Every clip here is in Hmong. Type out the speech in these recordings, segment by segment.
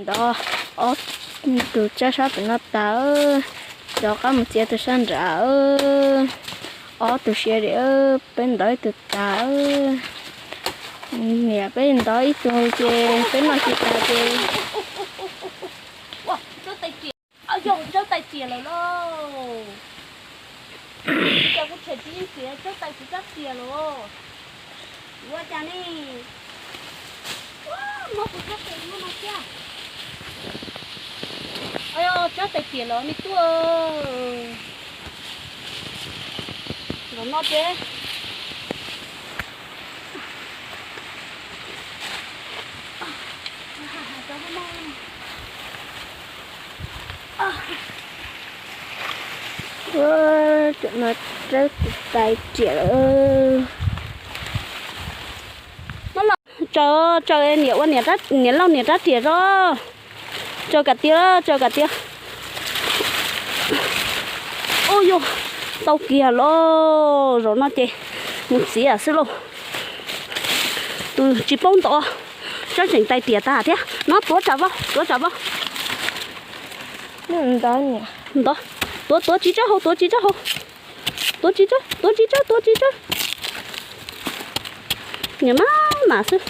Cov ob tug tsawb sab pem no tas, cov qab mus txiav tus sab nrad. Ob tug siav li, peb ntov ib tug tas. Niam peb ntov ib tug ces peb noj tsis tas ces. Yog tsawb tais riam lawm lauj. Cas kuv tshem tsis yeej tias tsawb tais kuv tsab riam lawm. Ua cas ne? Muab kuv tsab tais muab no thiab. Tsawb tais riam lawm me tub. Los no ces. Tsawb tais riam lawm. Tsaws, tsaws niam ua niam lauj niam rab riam tso. Tsaws kam tiag, tsaws kam tiag. Ub yuj, tau kiag lauj, zaum no ces mus txiav xwb lauj. Tus tsis paub ntov, tsawb tseem tais riam tag thiab no, tuav tsam vau, tuav tsam vau. Ntov, tuav, tuav tsis tsawb hau, tuav tsis tsawb hau. Tuav tsis tsawb, tuav tsis tsawb, tuav tsis tsawb. Niam maj mam xwb.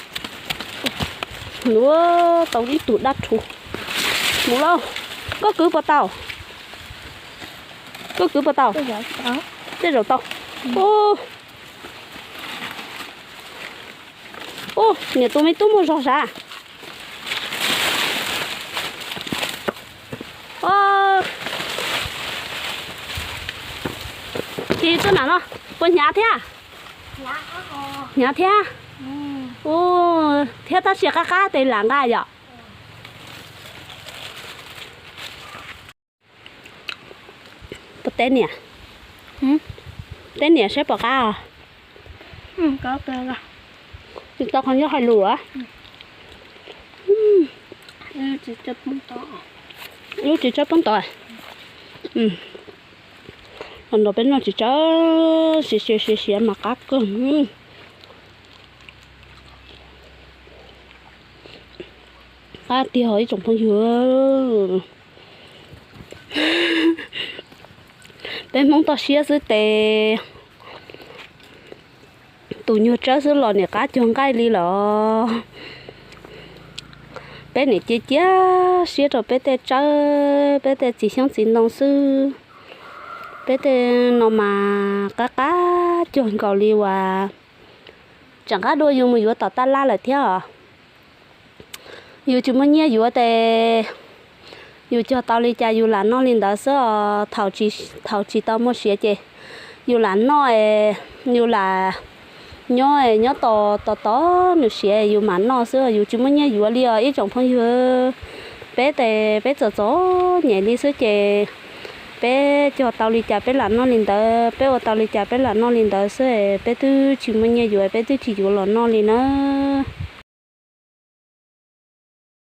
Ua tau ib tug dab rhuv. Mus lauj, koj kwv puas tau? Koj kwv puas tau? Tej zaum tau. Ub, niam tus me tub muaj zog sav. Tsis tuaj nam no, puas hnyav thiab? Hnyav thiab. Ub, thiab tab sis qab qab tes lam nqa yom. Puas teb niam? Teb niam saib puas qab os? Tsis tau qhov nyob hais lus. Lub tsis tsawb poob tod. Los nrog peb noj tsis tsawb, siav siav siav siav mas qab kawg. Qab tiag ib tsoom phooj ywg. Peb Hmoob toj siab xwb tes, tus nyuag tsawb xwb los niam qab cuag nqaij li lawm. Peb niam cia cia siab rau peb tej tsawb, peb tej txiv xyoob txiv ntoo xwb. Peb tej no mas qab qab cuag nkaus li uas tseem qab dua yus mus yuav tom tab lab lawm thiab os. Yus tsis muaj nyiaj yuav tes yus cog tau li cas yus lam noj li ntawd xwb os. Thaum tsis tau muaj siav ces yus lam noj, yus lam nyob nyob tos tos tos nws siav yus mam noj xwb, yus tsis muaj nyiaj yuav li os ib tsoom phooj ywg. Peb tes peb txom txom nyem li xwb ces peb cog tau li cas peb lam noj li ntawd, peb ua tau li cas peb lam noj li ntawd xwb, peb twb tsis muaj nyiaj yuav peb twb tsis yuav los noj li nawb.